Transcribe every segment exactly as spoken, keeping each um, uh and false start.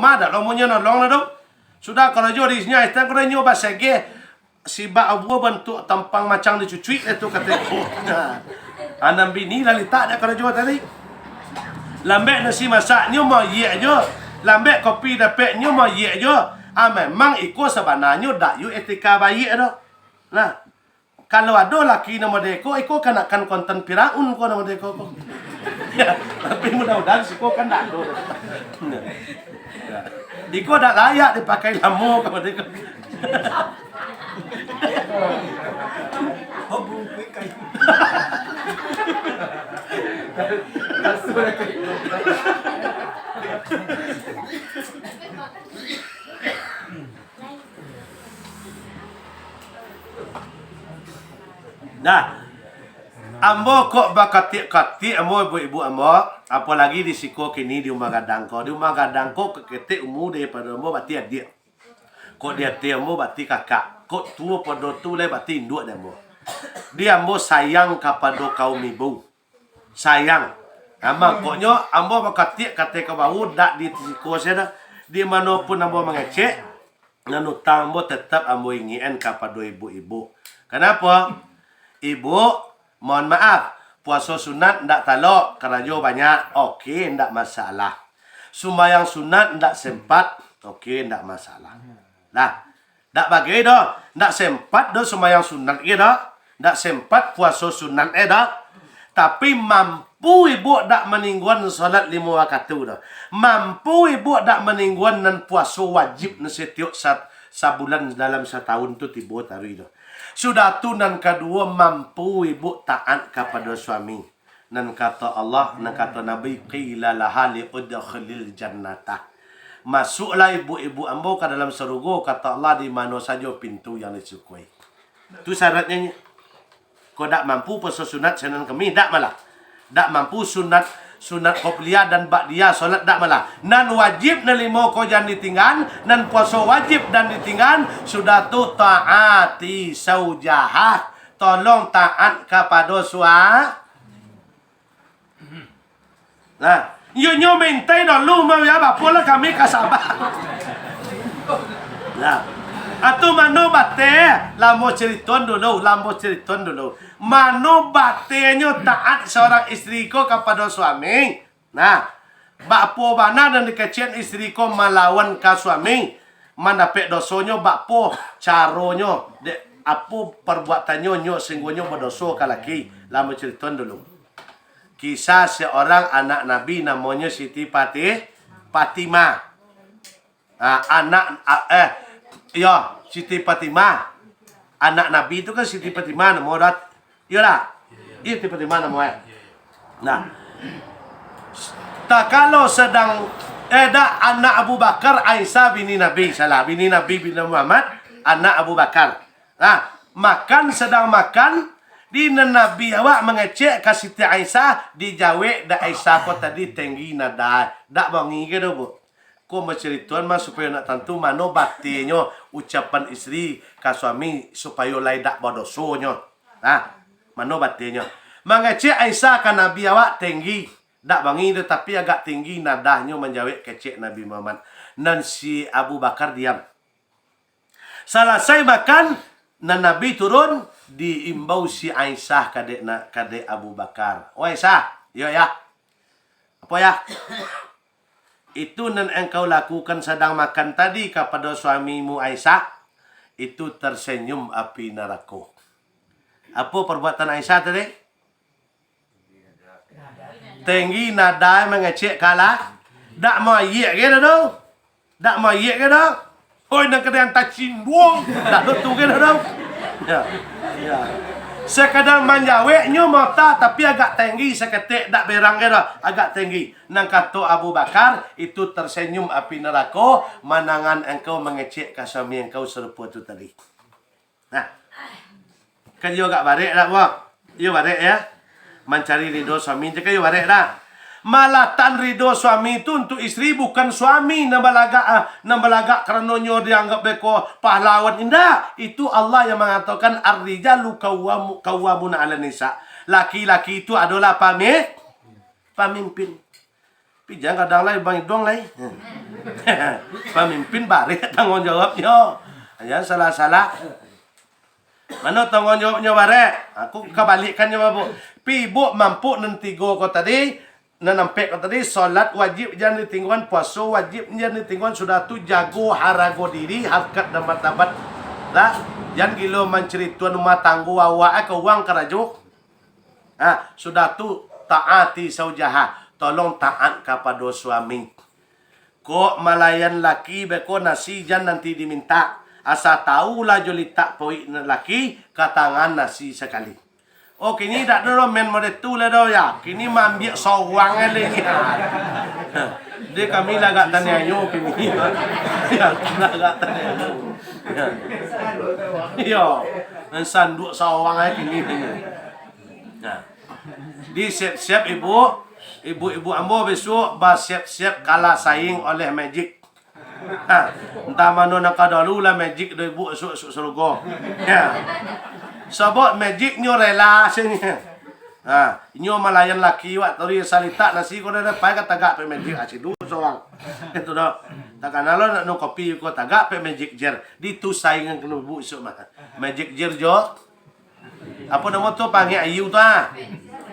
Ma dak lomonyo nolong lah tu. Sudah karajo di sinan, istang karajo basegeh. Sibak abuah bantuak tampang macang dicucuik lah tu, kato ko. Nah, anam bini lah litak dak karajo tadi. Lambek nasi masaknyo mayik jo. Lambek kopi dapeknyo mayik jo. Ah, memang iko sabananyo dak yo etika baiak doh. Nah, kalau ado laki nan model ko, iko kanakan konten Firaun ko nan model ko, ko. Ya, tapi mudah-mudahan siko kan dak ado. Ya. Iko dak layak dipakai lamo ko model ko. Nah, ambo kok bakatik-katik ambo, ibu-ibu ambo, apolai di siko kini di Umah Gadang ko. Di Umah Gadang ko, ketek umua daripado ambo, bati adiak. Kok di ateh ambo, bati kakak. Kok tuo pado tu lai, bati induak di ambo. Di ambo sayang kapado kaum ibu. Sayang. Nah, mangkonyo ambo bakatik-katik ka bawah, dak di siko sajo doh. Di mano pun ambo mangecek, nan utang ambo tetap ambo ingek-an kapado ibu-ibu. Kanapo? Ibu, mohon maaf, puaso sunat ndak talok, karajo banyak. Oke, ndak masalah. Sumbayang sunat ndak sempat. Oke, ndak masalah. Lah, dak bagai doh, ndak sempat doh sumbayang sunat ge doh, ndak sempat puaso sunat e doh. Tapi mampu ibu dak maningguan salat limo wakatu doh. Mampu ibu dak maningguan nan puaso wajib nan satiok sa-, sabulan dalam satahun tu tibo taruih doh. Sudah tu nan kaduo, mampu ibu taat kapado suami. Nan kato Allah, nan kato Nabi, "Qila laha li udkhilil jannata." Masuklah ibu-ibu ambo ka dalam sarugo, kato Allah, di mano sajo pintu yang disukoi. Tu syaratnyo. Kok dak mampu puaso sunat Senin Kemis, dak malah. Dak mampu sunat, sunat qobliyah dan ba'diyah, salat dak malah. Nan wajib nan limo ko jan ditinggan, nan puaso wajib jan ditinggan, sudah tu taati zaujaha, tolong taat kapado sua-, Nah, iyo nyo mintai dulu, mah, yo, bapo lah kami ka sabar. Nah, atu mano bateh, lamo cariton dulu, lamo cariton dulu. Mano batehnyo taat seorang istri ko kapado suami. Nah, bapo bana nan dikecekan istri ko malawan ka suami, mandapek dosonyo, bapo caronyo, dek, apo parbuatannyo nyo sahinggonyo badoso ka laki, lamo cariton dulu. Kisah seorang anak Nabi namonyo Siti Patih, Fatimah. Ah, anak, ah, eh, iyo, Siti Fatimah. Anak Nabi tu kan Siti Fatimah namo dat-, iyo lah. Iyo, Siti Fatimah namo, eh. Nah. Takalo sadang, eh, dak, anak Abu Bakar, Aisyah bini Nabi, salah, bini Nabi, bini Muhammad, anak Abu Bakar. Nah, makan, sadang makan, di nan Nabi awak mangecek ka Siti Aisyah, dijawek dek Aisyah ko tadi tenggi nada, dak bongi ke doh, Bu? Ko bacaritoan mah supayo nak tantu mano batinyo ucapan istri ka suami supayo lai dak badosonyo. Nah, mano batinyo. Mangecek Aisyah ka Nabi awak tenggi, dak bangi tu, tapi agak tinggi nadahnyo manjawek kecek Nabi Muhammad. Nan si Abu Bakar diam. Salasai makan, nan Nabi turun, diimbau si Aisyah kadek na-, kadek Abu Bakar. "Oh Aisyah, yo yah." "Apo yah?" "Itu nan engkau lakukan sadang makan tadi kapado suamimu Aisyah, itu tersenyum api narako." Apo perbuatan Aisyah tadi? Tenggi nada mangecek kalah. Dak mayik ke dah tu? Dak mayik ke dah? Oi, nan kena tacinduang. Dak tu ke dah tu? Ya. Ya. Sekadar manjaweknyo mata, tapi agak tenggi saketek, dak berang ke dah? Agak tenggi. Nan kato Abu Bakar, itu tersenyum api nerako, manangan engkau mangecek ka suami engkau sarupo tu tadi. Nah. Kan iyo agak barek dak, Bang? Iyo barek, ya. Mancari ridho suami tu kan iyo barek dak? Malatan ridho suami tu untuk istri, bukan suami nan balagak, ah, nan balagak karano nyo dianggap beko pahlawan. Indak. Itu Allah yang mangatokan, "Ar-rijalu qawwamu-, qawwamuna 'alan nisa." Laki-laki itu adolah pami-, pamimpin. Tapi jan gadang lai, lubang iduang lai. Pamimpin barek tangguang jawabnyo. Jan salah-salah. Mano tangguang jawabnyo barek? Aku kabalikkannyo, Bapak. Pi ibuk mampuk nan tigo ko tadi, nan ampek ko tadi, salat wajib jan ditinggoan, puaso wajib jan ditinggoan, sudah tu jago harago diri, harkat dan martabat. Lah, jan gilo mancaritoan rumah tanggo awak, eh, ka urang karajo. Ha, sudah tu, taati zaujaha, tolong taat kapado suami. Kok malayan laki beko nasi jan nanti dimintak. Asa tau lah jo litak poik laki, ka tangan nasi sakali. Oh, kini dak ado doh main model tu lah doh, ya. Kini maambiak sorang aja lagi. Dek kami lah agak taniayo kini. Ya, lah agak taniayo. Ya. Iyo, main sanduak sorang aja kini. Nah. Di siap-siap ibu, ibu-ibu ambo besok basiap-siap kalah saing oleh magic. Ha, antah mano nan ka daulu lah magic do ibu esok-esok sarugo. Ya. Sabab magic nyo rela sini. Ha, inyo malayan laki wak tadi salitak nasi ko dah pai ka tagak pek magic aci duo sorang. Itu dah. Takana lo nak minum kopi ko tagak pek magic jar. Di tu saingan kena ibu esok mah. Magic jar jo. Apo namo tu, pangik aia tu ah?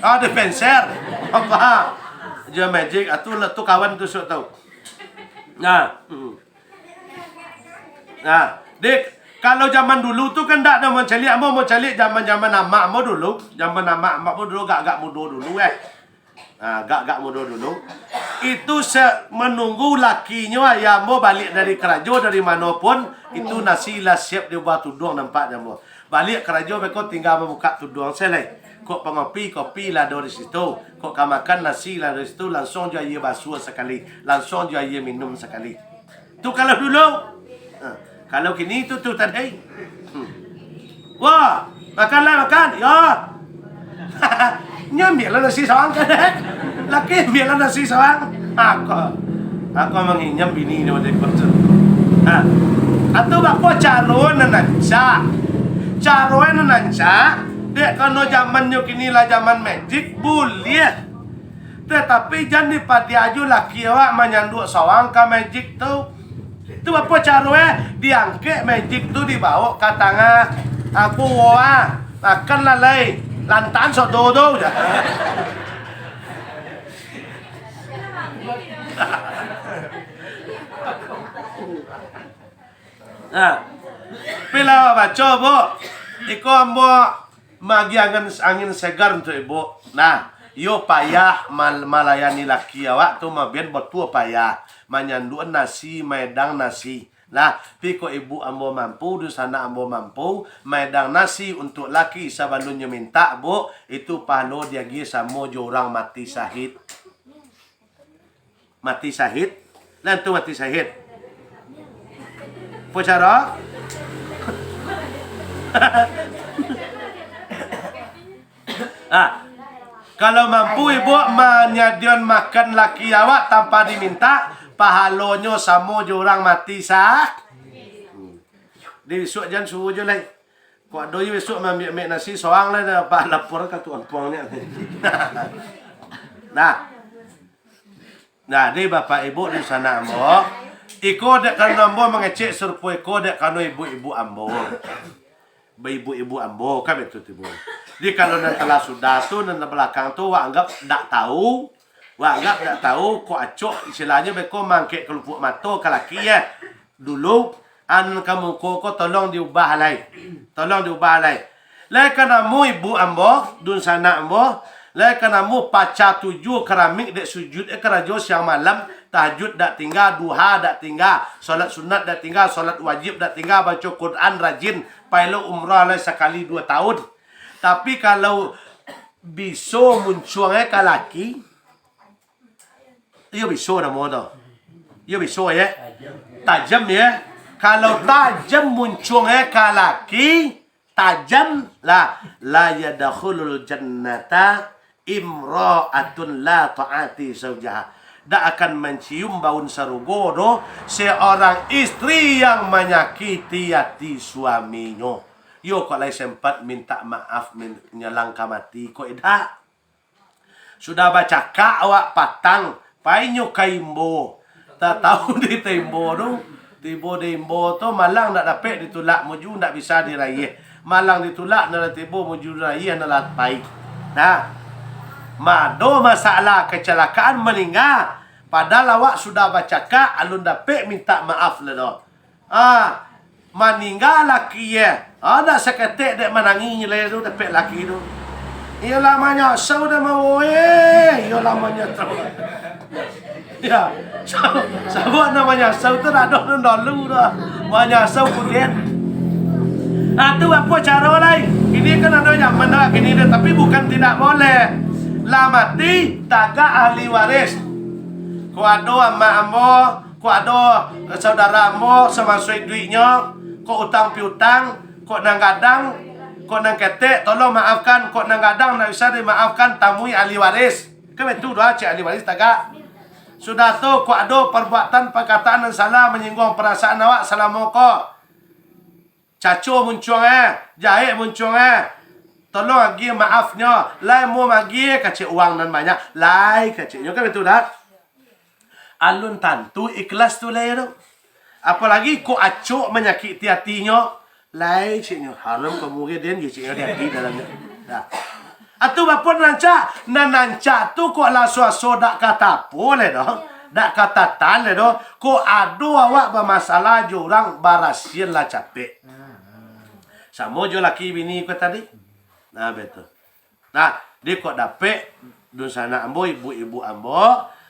Ah, dispenser. Apo? Jo magic, ah, tu, tu kawan tu suak tau. Nah. Hmm. Nah, dek, kalau zaman dulu tu kan ndak ado mancaliak, ambo mancaliak zaman-zaman amak ambo dulu, zaman amak-amak ambo dulu, agak-agak mudo dulu, eh. Ha, agak-agak mudo dulu. Itu se-, menunggu lakinyo ayah ambo baliak dari karajo, dari mano pun, itu nasi lah siap di bawah tuduang nampak dek ambo. Baliak karajo beko tingga mambukak tuduang se lai. Kok pangopi, kopi lah ado di situ. Kok ka makan, nasi lah ado di situ, lansuang jo aia basuah sakali, lansuang jo aia minum sakali. Tu kalau dulu. Ha, kalau kini tu, tu tadi. Hmm. Wah, makanlah, makan. Yo. Nyo ambiaklah nasi sawang kan, eh? Laki ambiaklah nasi sawang. Ako, ako manginyam bini nyo dek tu. Ha. Atu bako caro nan rancak? Caro nan rancak, dek kano zaman nyo kini lah zaman magic, buliah. Tatapi jan dipadiah jo laki awak manyanduak sawang ka magic tu. Tu apo caro, eh? Diangkek magic tu dibawok ka tangah. Aku woa, makan lalai. Lantan sodo tu. Nah, pilih baco, Bu. Iko ambo Maagiah angin, angin segar untuak ibu. Nah, iyo payah mal-, malayani laki awak tu, mabian batua payah. Manyanduak nasi, maedang nasi. Nah, pi kok ibu ambo mampu, dunsanak ambo mampu, maedang nasi untuak laki sabalunnyo mintak, Bu, itu pahalo diagiah samo jo urang mati sahid. Mati sahid. Lah tu mati sahid. Apo caro? Ah, kalau mampu ibu manyadiakan makan laki awak tanpa dimintak, pahalonyo samo jo urang mati sah. Di bisuak jan suruah jo lai. Kok ado je bisuak maambiak-ambiak nasi sorang lah, dah, Pak, lapor ka tuan puang ni. Nah. Nah, di bapak ibu di sanak ambo, iko dek karano ambo mangecek sarupo iko dek karano ibu-ibu ambo. Ibu-ibu ambo, kan betul tu, Bu. Jadi, kalau nan talah sudah tu, nan balakang tu, wak anggap dak tahu. Wak anggap dak tahu, kok acok, istilahnyo beko mangkek kalupuk mato ka laki, eh. Dulu, an ka muko ko tolong diubah lai. Tolong diubah lai. Lai ka namu ibu ambo, dunsanak ambo, lai ka namu paca tujuah karamik dek sujud, eh, karajo siang malam, tahajud dak tingga, duha dak tingga, salat sunat dak tingga, salat wajib dak tingga, baco Quran rajin, pai lo umrah lai sakali duo taun. Tapi kalau biso muncuang, eh, ka laki, iyo biso namo tu. Iyo biso, ye. Tajam, ye. Kalau tajam muncuang, eh, ka laki, tajam lah. La yadkhulul jannata imra'atun la ta'ati zaujaha. Dak akan mancium baun sarugo doh seorang istri yang manyakiti ati suaminyo. Yo, kok lai sempat mintak maaf, min-, nyalang ka mati, kok idak? Sudah bacakak awak patang, Painyo ka imbo. Tatau di imbo tu, tibo di imbo tu, malang ndak dapek ditulak, muju ndak bisa diraiah. Malang ditulak, ndak tibo, muju diraiah, ndak pai. Nah, mado masalah kecelakaan maningga, padahal awak sudah bacakak, alun dapek minta maaf lah doh. Ah, maningga laki e. Ah, dak saketek dek manangih lai tu dapek laki tu. Iyo lah manyasau dah mau, eh. Iyo lah manyasau. Ya, sa-, sabab nak manyasau tu dak ado nan dulu dah. Manyasau kuden. Ah, tu apo caro lai? Ini kan ado zaman dah kini dah, tapi bukan tidak boleh. Lah mati, tagak ahli waris. Ko ado amak ambo, ko ado saudara ambo samaso iduiknyo, ko utang piutang, ko nan gadang, ko nan ketek, tolong maafkan, ko nan gadang ndak bisa dimaafkan, tamui ahli waris. Kan itu doa cek ahli waris tagak. Sudah tu, ko ado perbuatan, perkataan nan salah manyingguang perasaan awak salamo ko. Caco muncuang eh, jahek muncuang eh. Tolong agiah maafnyo. Lai mo magiah kacek uang nan banyak. Lai kaceknyo kan itu dah. Alun tantu ikhlas tu lai tu. Apalagi ko acok manyakiti atinyo. Lai ciknyo. Haram kamu ge den, ciknyo di ati dalamnyo. Dah. Atu bapo nan rancak? Nan rancak tu kok lah suaso dak ka tapo le doh. Dak ka tatan le doh. Kok ado awak bamasalah jo urang, barasian lah capek. Samo jo laki bini ko tadi. Nah, betul. Nah, di kok dapek dunsanak ambo, ibu-ibu ambo,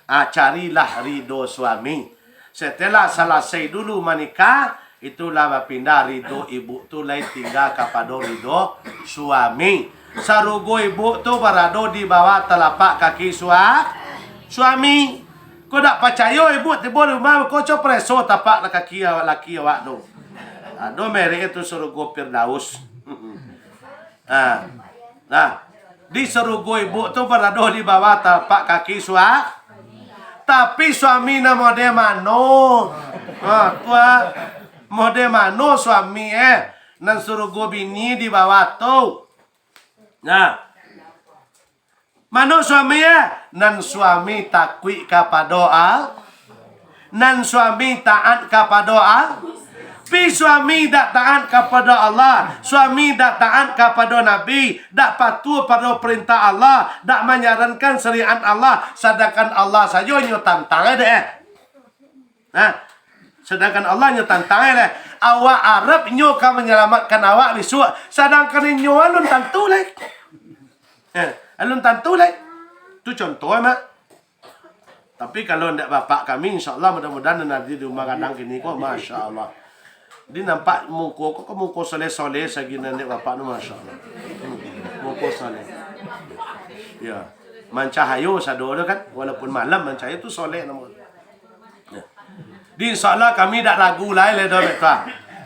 ah, carilah ridho suami. Setelah salasai dulu manikah, itulah bapindah ridho ibu tu lai tingga kapado ridho suami. Sarugo ibu tu barado di bawah talapak kaki sua-, suami. Ko dak pacayo ibu tibo di rumah, ko co pareso tapak kaki awak, laki awak tu. Ado merek tu sarugo Firdaus. Ha. Nah, di sarugo ibu tu barado di bawah tapak kaki sua-, tapi suami nan model mano? Ha, tu ah. Model mano suami eh? Nan sarugo bini di bawah tu. Nah. Mano suami eh? Nan suami takuik kapado Al-, nan suami taat kapado Al-, pi suami dak taat kapado Allah, suami dak taat kapado Nabi, dak patuah pado perintah Allah, dak manjalankan syariat Allah, sadangkan Allah sajo nyo tantang dek eh. Nah, sadangkan Allah nyo tantang dek eh. Awak arap nyo ka manyalamatkan awak bisuak, sadangkan inyo alun tantu lai. Eh, alun tantu lai. Tu contoh, Mak. Tapi kalau ndak bapak kami, insya Allah mudah-mudahan nan hadir di rumah gadang kini ko, masya Allah. Di nampak muko ko, ko muko soleh-soleh sagi nan ndak bapak tu, masya Allah. Hmm, muko soleh. Ya. Mancahayo sado tu kan, walaupun malam mancahayo tu soleh namo. Ya. Di insya Allah kami dak ragu lai le doh, Mak.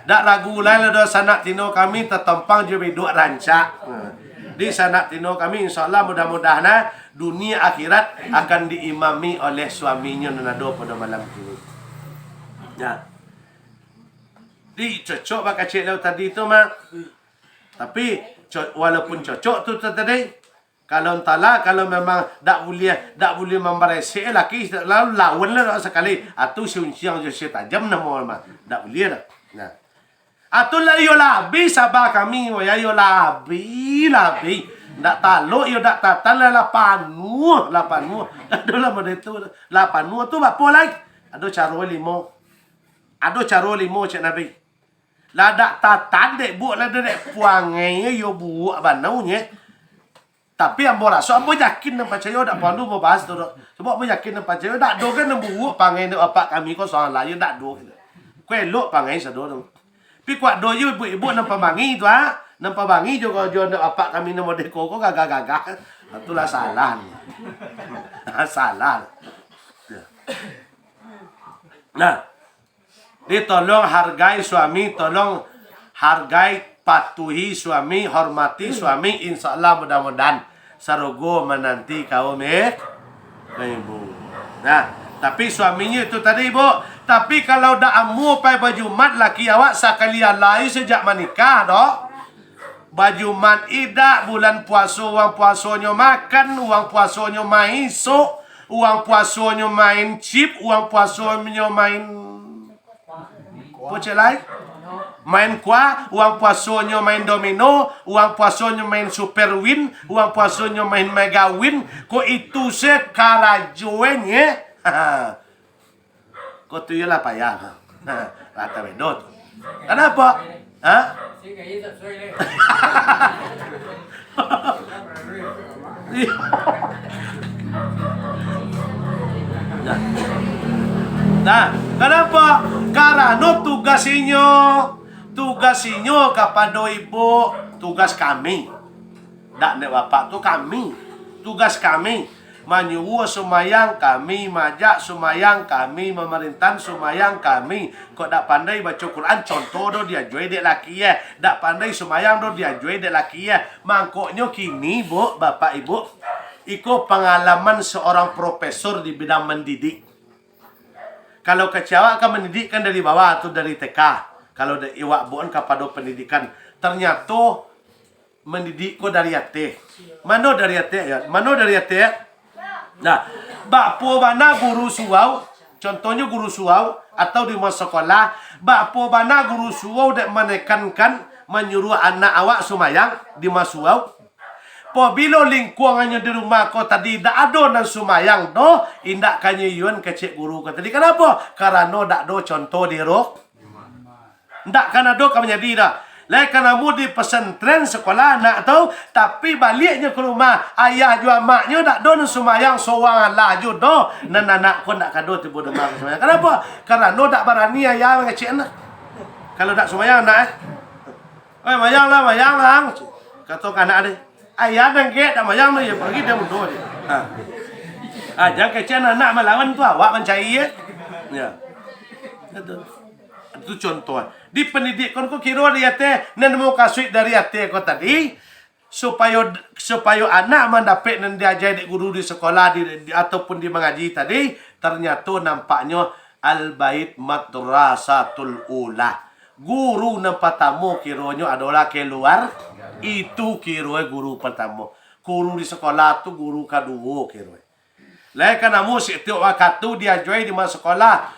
Dak ragu lai le doh, sanak tino kami tatompang jo biduak rancak. Nah, di sanak tino kami, insya Allah, mudah-mudahan, nah, dunia akhirat akan diimami oleh suaminyo nan ado pado malam kini. Nah. Di cocok bakacik lau tadi tu, Mak. Tapi, co-, walaupun cocok tu, tu tadi, kalau antahlah, kalau memang dak buliah, dak buliah mambaresek laki, lalu lawan lah sakali. Atu si unciang jo si tajam namo mah. Dak buliah dah. Nah. Atu lah iyo lah abih sabar kami, wayah iyo lah abih, lah abih. Dak talok iyo dak tatan lah, lah panuah, lah panuah. Ado lah model tu. Lah panuah tu bapo lai? Ado caro limo. Ado caro limo cek Nabi. Lah dak tatan dek buak lah dek puangai yo buak bana nye. Tapi ambo raso, ambo yakin dan pacayo, dak paralu babahas tu doh. Sabab ambo yakin dan pacayo, dak ado kan nan buruak pangai dek bapak kami ko, salah yo dak ado. Ko elok pangai sado tu. Tapi kuat do yo ibu-ibu nan pamangi tu, ha? Nan pamangi jo, jo dek bapak kami nan model ko, ko gagah-gagah. Itulah salah. Salah. Nah, Jadi tolong hargai suami, tolong hargai, patuhi suami, hormati suami, insya Allah mudah-mudahan sarugo mananti kaum eh, ibu. Nah, tapi suaminyo itu tadi, Bu. Tapi kalau dak amuah pai bajumat laki awak sakali alai sajak manikah doh. Bajumat idak, bulan puaso, uang puasonyo makan, uang puasonyo maisok, Urang puasonyo main chip, urang puasonyo main, apo cek lai? Main kua, urang puasonyo main domino, urang puasonyo main super win, urang puasonyo main mega win. Ko itu se karajonye. Ko tu iyolah payah. Rata bedo tu. Kanapo? Ha? Nah, kanapo? Karano tugas inyo, tugas inyo kapado ibu, tugas kami. Dak, nek bapak tu kami. Tugas kami, manyuruah sumayang kami, majak sumayang kami, mamarintah sumayang kami. Kok dak pandai baco Quran, contoh do diajuai dek laki eh. Dak pandai sumayang do diajuai dek laki eh. Mangkonyo kini, bu, bapak, ibu, iko pangalaman seorang profesor di bidang mandidik. Kalau kecek awak kan mandidik kan dari bawah tu, dari T K. Kalau da-, iwak buan kapado pendidikan, ternyato mandidik ko dari ateh. Mano dari ateh, ya? Mano dari ateh, ya? Nah, bak apo bana guru surau, contohnyo guru surau atau di rumah sekolah, bak apo bana guru surau dek manekankan manyuruah anak awak sumayang di rumah surau? Pabilo lingkuangannyo di rumah ko tadi dak ado nan sumayang doh, indak kanyo iyuan kecek guru ko tadi. Kanapo? Karano dak ado contoh di ro-, Ndak kan ado ka manjadi dah. Lai ka namu di pesantren sekolah anak tu, tapi baliaknyo ka rumah, ayah jo amaknyo dak do nan sumayang sorang alah jo doh, nan anak ko ndak kado tibo di rumah sumayang. Kanapo? Karano dak barani ayah mangecek anak. Kalau dak sumayang anak eh. "Oi, mayang lah, mayang lah." Kato ka anak deh. Ayah dangkek dak mayang tu, ya, pagi dia mudo je. Ha. Ha, jan kecek anak malawan tu awak mancari, ya. Ya. Itu. Itu contoh. Di pendidikan ko kiro dari ateh, nan mukasuik dari ateh ko tadi, supayo, supayo anak mandapek nan diajai dek guru di sekolah, di, di, ataupun di mangaji tadi, ternyato nampaknyo Al-Bait Madrasatul Ula. Guru nan patamo kironyo adolah kaluar, itu kironyo guru patamo. Guru di sekolah tu guru kaduo kironyo. Lai ka namu setiok wakatu diajuai di masa sekolah,